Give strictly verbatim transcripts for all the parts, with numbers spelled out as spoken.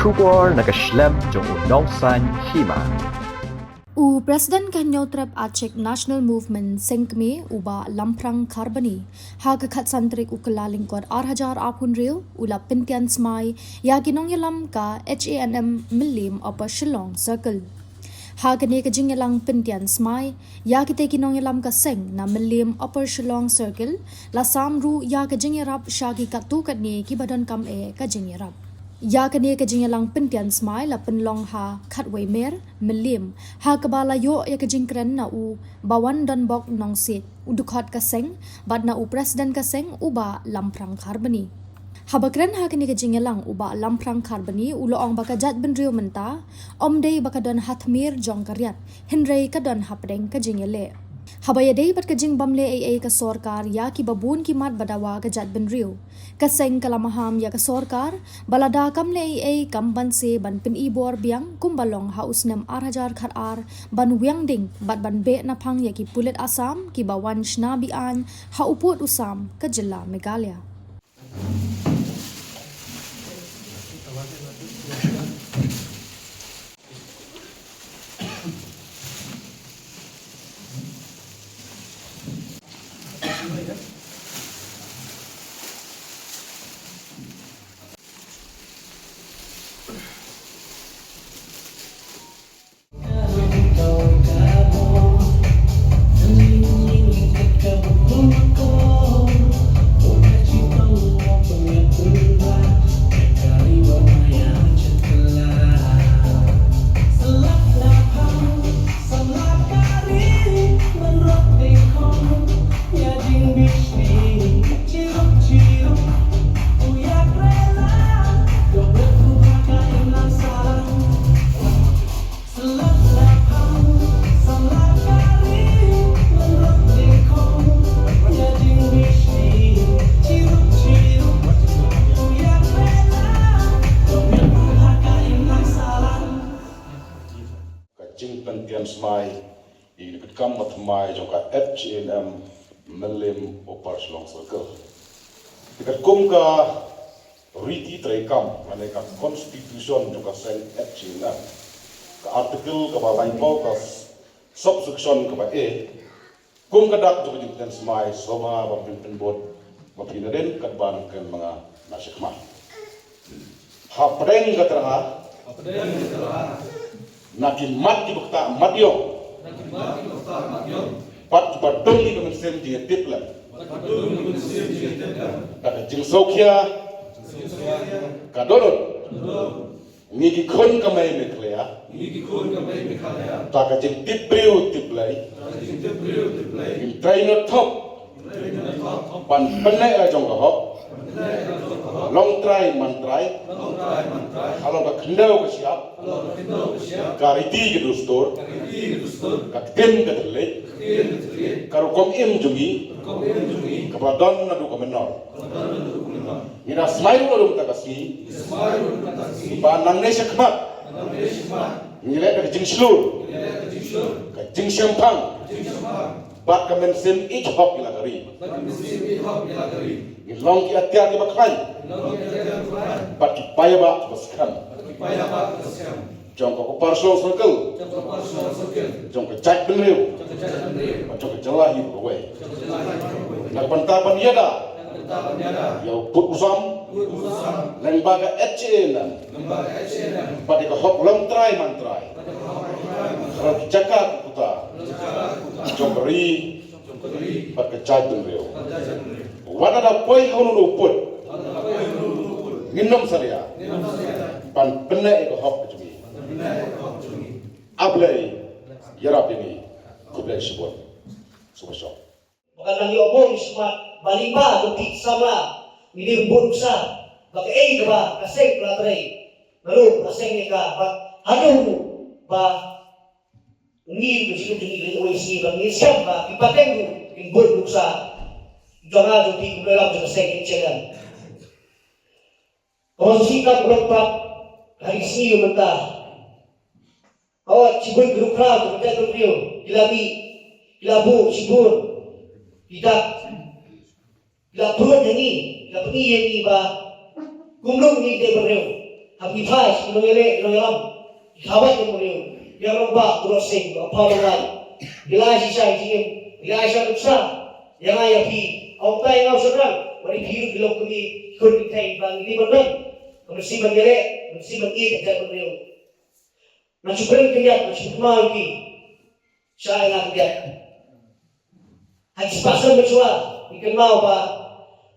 Khubor na ka shlem jong u Nongsaiñ Hima. U President ka Hynñiewtrep Achik National Movement Seng Kmie u Bah Lamphrang Kharbani, ha ka khatsan tarik u Kyllalyngkot ar hajar arphew hynriew, u la pyntian smai ïa ki nongïalam ka H A N M Mylliem Upper Shillong Circle. Ha kane ka jingïalang pyntian smai ïa kite ki nongïalam ka seng na Mylliem Upper Shillong Circle, la sam ruh ïa ka jingïarap sha ki katto katne kiba donkam eh ka jingïarap. Ïa kane ka jingïalang pyntian smai la pynlong ha Khatwei Mer, Mylliem, ha kaba la ïoh ïa ka jingkren na u Bawandonbok Nongsiej, u dkhot ka seng, bad na u President ka seng, u Bah Lamphrang Kharbani. Haba kren ha kane ka jingïalang, u Bah Lamphrang Kharbani u la ong ba ka jaitbynriew mynta ym dei ba ka don ha thmier jong ka riat, hynrei ka don hapdeng ka jingïaleh. Haba ïadei bad ka jingbym leh ei ei ka sorkar ïa kiba bun ki mat ba dawa ka jaitbynriew, ka seng ka la maham ïa ka sorkar ba lada kam leh ei ei, kam banse ban pyn-i bor biang kumba long ha u snem ar hajar khatar, ban wiang ding bad ban beh naphang ïa ki pulit Assam kiba wan shna be-aiñ ha u pud u sam ka jylla Meghalaya. Ka jingpyntian smai ïa ki kam ba thymmai jong ka H A N M Mylliem Upper Shillong Circle. Te katkum ka riti treikam lane ka constitution jong ka seng H A N M, ka article kaba laiphew, ka subsection kaba A, kum ka dak jong ka jingpyntian smai shuwa ban pynbud ba phi nadien katba kren ma nga na shakhmat. Hapdeng ka tyrha, na ki mat kiba ktah mat ïong, bad kiba dung ïa ka mynsiem jingïatiplem, da ka jingsngewkhia ka dohnud ngi ki khun ka mei Meghalaya, ngi ki khun ka mei Meghalaya, da ka jingtip briew tip Blei, da ka jingtip briew tip Blei, ngin trei nongthop, ngin trei nongthop, ban pynneh la jong ka hok, ban pynneh la jong ka hok, long trai man trai, long trai man trai, halor ka khyndew ka shyiap, halor ka khyndew ka shyiap, ka riti ka dustur, ka riti ka dustur, ka ktien ka thylliej, ka ktien ka thylliej, ka rukom im jong ngi, ka rukom im jong ngi, kaba don naduh ka mynnor. Ngi da smai ruh naduh mynta ka sngi, ngi da smai ruh naduh mynta ka sngi, ba nangne shakhmat, ba nangne shakhmat, ngi leh da ka jingshlur, ngi leh da ka jingshlur, ka jingshemphang, ka jingshemphang, bad ka mynsiem ïeit hok ïa la ka ri, bad ka mynsiem ïeit hok ïa la ka ri. Ngin long ki atiar kiba khlaiñ, ngin long ki atiar kiba khlaiñ, bad ki paidbah kiba skhem, bad ki paidbah kiba skhem, jong ka Upper Shillong Circle, jong ka Upper Shillong Circle, jong ka jaitbynriew, jong ka jaitbynriew, bad jong ka jylla hi baroh kawei. Jong ka jylla hi baroh kawei. Na ka bynta ban ïada, na ka bynta ban ïada ïa u pud u sam, pud u sam, lyngba ka H A N M, lyngba ka H A N M, bad ïa ka hok long trai man trai, bad ïa ka hok long trai man trai, halor ki jaka ki puta, halor ki jaka ki puta, jong ka ri, jong ka ri, bad ka jaitbynriew, bad ka jaitbynriew. Wat la da poi ha uno uno u pud, wat la da poi ha uno uno u pud, ngin ym salia, ngin ym salia ban pynneh ïa ka hok ka jong ngi. Ban pynneh ïa ka hok ka jong ngi. A Blei ïarap ïa ngi. Khublei shibun. Sngewbha shong. Ba ka nang ïoh bun shakhmat ba lyngba jong phi ki samla ngi dei ban bud nuksa ba kaei kaba ka seng ka la trei naduh ba ka seng ïa ka, ba haduh ba ngi ka jingim jong ngi ka la ïoh ïa ngi ba ngi shem ba ki pateng ruh kin bud nuksa jong nga jong phi kum u nongïalam jong ka seng H A N M. Ka wan shisha ka long pat ha ki sngi mynta. Hooid, shibun ki rukom, ki rukom briew ki la mih, ki la buh shibun, ki dak, ki la pynlong ïa ngi, ki la pyni ïa ngi ba kumno ngi dei ban briew. Ha phi phai ki nongïaleh nongïalam, ki kha bad ki nongïalam, ïa Rangbah Troh Sing, Rangbah Rangbah, ki la shisha ki jingim, ki la shisha nuksa ïa nga ïa phi. Ong tai nga u shynrang, wat ïa phi ruh ki long kum i khun ki thei ba ngi dei ban don ka mynsiem ban ïaleh, mynsiem ban ïeit ïa ka jaitbynriew. Nga shu kren khyndiat, nga shu kynmaw ïa phi. Sha ïa nga khyndiat. Ha ki spah snem mynshuwa ngi kynmaw ba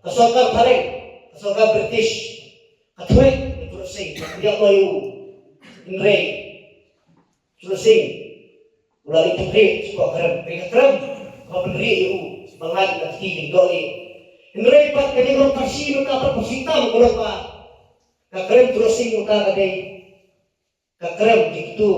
ka sorkar phareng, ka sorkar British, ka thwet ïa u Troh Sing, ka ïa u. Hynrei u Troh Sing u la leit pynrieh sha ka krem, ka krem ka pynrieh ïa u ba ngat na kti jingdoh leh. Hynrei pat ka jinglong pharshi mynta pat pharshi tam ka long ba ka krem Troh Sing mynta ka dei ka krem jingkito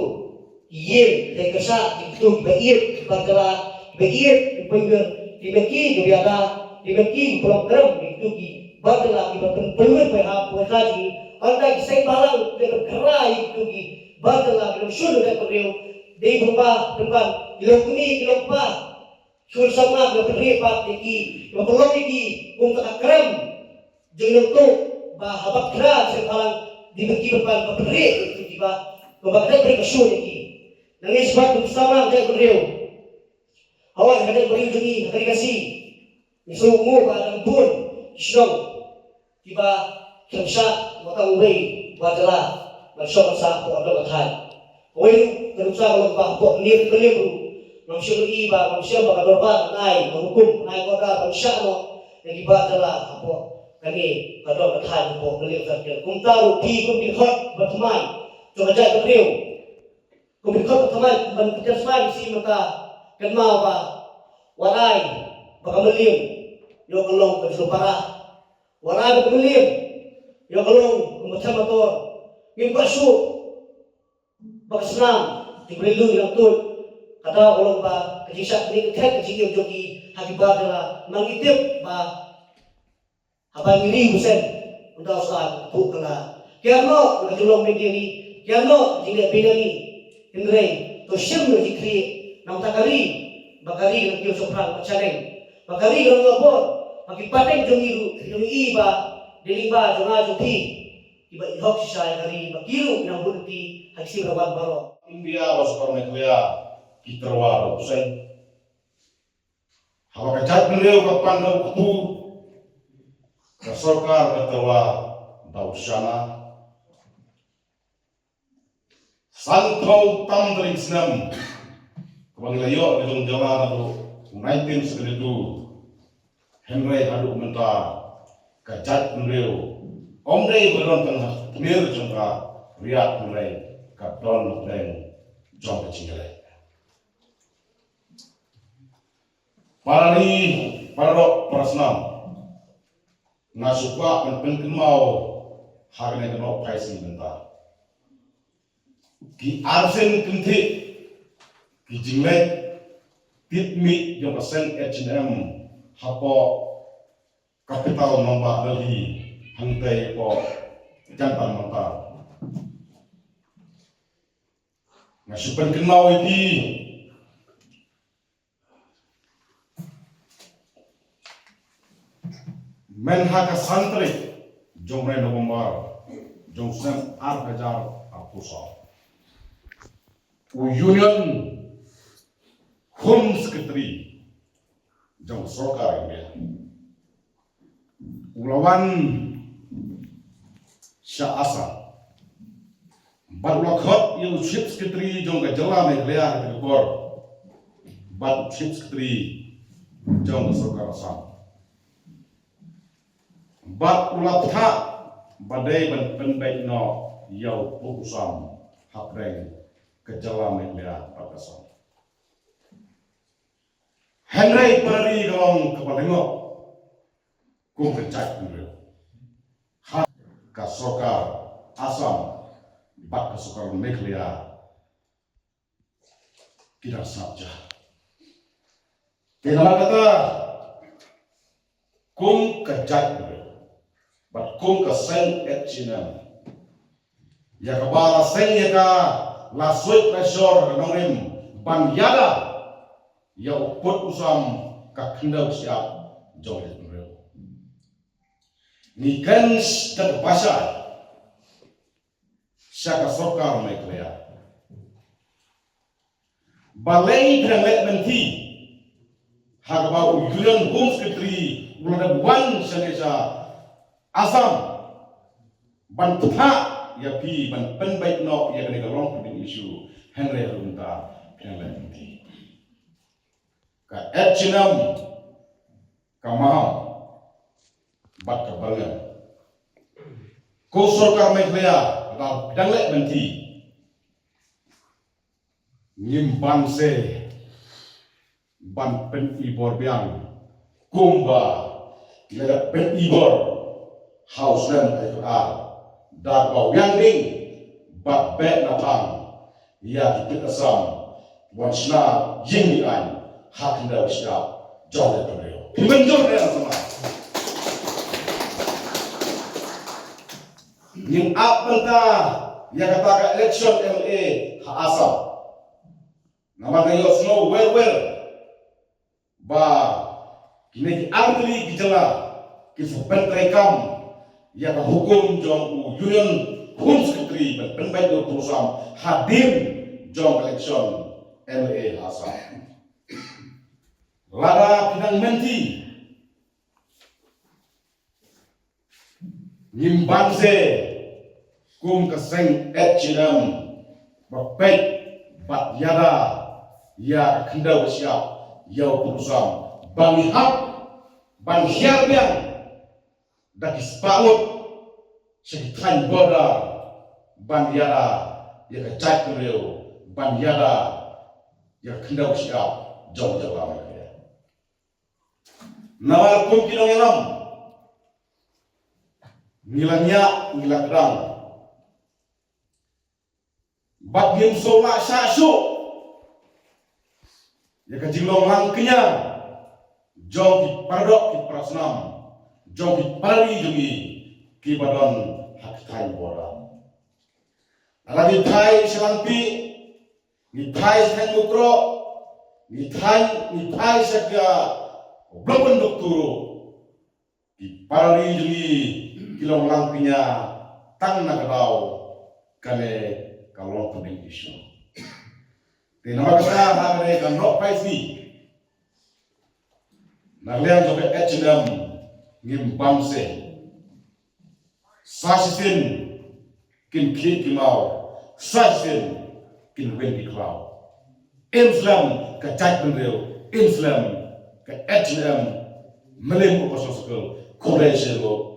ki ïing, dei ka shah jingkito kiba ïeit, kiba jylla, kiba ïeit, kiba pynwer, kiba ki, kiba ïada, kiba ki, kiba long krem jingkito kiba jylla, kiba pyn-, pynwer, kiba hap, kiba jylla jong ngi. Ynda ki seng bhalang kiba pynkhra jingkito kiba jylla, kiba shun ïa ka briew, dei pynban, pynban ki long kmie, ki long kpa. Shun samla kiba pynrieh pat ïa ki, kiba pynlong ïa ki kum ka krem jong nongtuh ba haba khra sha ka lang, dei ba ki ban ban ba pynrieh ïa ki, ba, ba ka dei ba ka shun ïa ki. Nangne shaphang kum samla ka dei briew, hawai ka dei briew jong ngi ha ka ri Khasi, ngi sngew ba dang bun ki shnong kiba khlem shah, wat tang uwei uba jylla ban shong ban sah hapoh ka dong ka thaiñ. Uwei ruh ka nuksa ka long ba hapoh Mylliem, Mylliem ruh ngam shym ïohi ba, ngam shym ba ka dorbar kan ai ka hukum, kan ai ka order ban shah noh ïa kiba jylla hapoh kane ka dong ka thaiñ hapoh Mylliem Circle. Kumta ruh phi kum ki khot ba thymmai jong ka jaitbynriew, kum ki khot ba thymmai ban pyntiar smai shi mynta, kynmaw ba wat ai ba ka Mylliem ïoh ka long ka jyllupara. Wat ai ba ka Mylliem ïoh ka long ka Mylliem Mator. Ngim kwah shuh ba ka snam jong ka Ri Lum Ri Nangtuid ka daw ka long ba ka jingshah knieh ka thet ka jingim jong ki ha kiba jylla. Ma ngi tip ba haba ngi ri u bseiñ, ynda u sla buh kylla, kiar noh ka jinglong beiñ ri, kiar noh ka jingleh beiñ ri. Hynrei to shim ïa ka jingkrieh na ka bynta ka ri, ba ka ri ka long ki shaphrang bad shaneng, ba ka ri ka long ïa bor, ba ki pateng jong ngi ruh ki long i ba dei lyngba jong nga jong phi kiba i hok shisha ïa ka ri, ba ki ruh ki nang bun lynti ha ki sngi ban wan baroh. India bad sorkar Meghalaya ki tyrwa da u bseiñ. Haba ka jaitbynriew ka pan da u kpu, ka sorkar ka tyrwa da u shana. Sanphew tam tarik snem kaba ngi la ïoh ka jong jylla naduh nineteen seventy-two. Hynrei haduh mynta ka jaitbynriew ym dei ba don tang ha kmie jong ka riat, hynrei ka don hapdeng jong ka jingïaleh. Para ri, para doh, para snam, nga shu kwah ban pynkynmaw ha kane ka nongpynsngew mynta. Ki arsien kynthih ki jingleit tied mih jong ka seng H and M hapoh capital nongbah Delhi, hangtei hapoh Jantar Mantar. Nga shu pynkynmaw ïa phi, mynha ka san tarik jong u bnai November jong u snem ar hajar arphew saw, u Union Home Secretary jong ka sorkar India u la wan sha Assam. Bad u la khot ïa u Chief Secretary jong ka jylla Meghalaya ha kata ka por bad u Chief Secretary jong ka sorkar Assam. Bad u la phah ba dei ban pynbeit noh ïa u pud u sam hapdeng ka jylla Meghalaya bad Assam. Hynrei para ri, ka long kaba lyngngoh kum ka jaitbynriew ha ka sorkar Assam bad ka sorkar Meghalaya ki dang sngap ja. Te namar kata, kum ka jaitbynriew bad kum ka seng H and M, ïa kaba la seng ïa ka, la suid la shor ka nongrim ban ïada ïa u pud u sam, ka khyndew shyiap jong ka jaitbynriew. Ngi kren da kaba shai sha ka sorkar Meghalaya. Balei phi dang leh lynti ha kaba u Union Home Secretary u la dep wan shane sha Assam ban phah ïa phi ban pynbeit noh ïa kane ka long pending issue, hynrei haduh mynta phi dang leh lynti. Ka H and M, ka Maham bad ka Byrngem. Ko sorkar Meghalaya, lada phi dang leh lynti, ngim banse ban pyni bor biang kumba ngi la pyni bor ha u snem ar hajar arphew ar, da kaba wiang ding bad beh na phang ïa ki pulit Assam wan shna ïing ïa aiñ ha khyndew shyiap jong ka ri. Phi mynjur ne em? Ngin ap bynta ïa kata ka election M L A ha Assam. Namar nga ïohsngew wer wer ba kine ki artylli ki jylla ki sa pyntreikam ïa ka hukum jong u Union Home Secretary ban pynbeit ïa u Pyndonkam hadien jong ka election M L A ha Assam. Lada phi dang mynti, ngim banse kum ka seng H and M ba peit bad ïada ïa ka khyndew ka shyiap ïa u Pyndonkam, ba ngi hap ban hiar biang da ki spah ngut sha ki thaiñ border ban ïada ïa ka jaitbynriew, ban ïada ïa ka khyndew ka shyiap jong ka jylla Meghalaya. Namar kum ki nongïalam, ngi la ñiah, ngi la kdang, bad ngim sngewlah shah shuh ïa ka jinglong lang kñia jong ki paradoh ki parasnam, jong ki parari jong ngi kiba don ha ki thaiñ border. Lada ngi phai sha Langpih, ngi phai sha Mukroh, ngi phai, ngi phai sha ka Block Byndukturu, ki parari jong ngi ki long lang kñia tang na ka daw kane ka long pending issue. Te namar kata ha kane ka Nohphaisngi, na liang jong ka H and M ngim banse. Sa shisien kin khih ki maw, sa shisien kin weng ki khlaw. Im slem ka jaitbynriew, im slem ka H and M, Mylliem Vocational School, khublei shibun.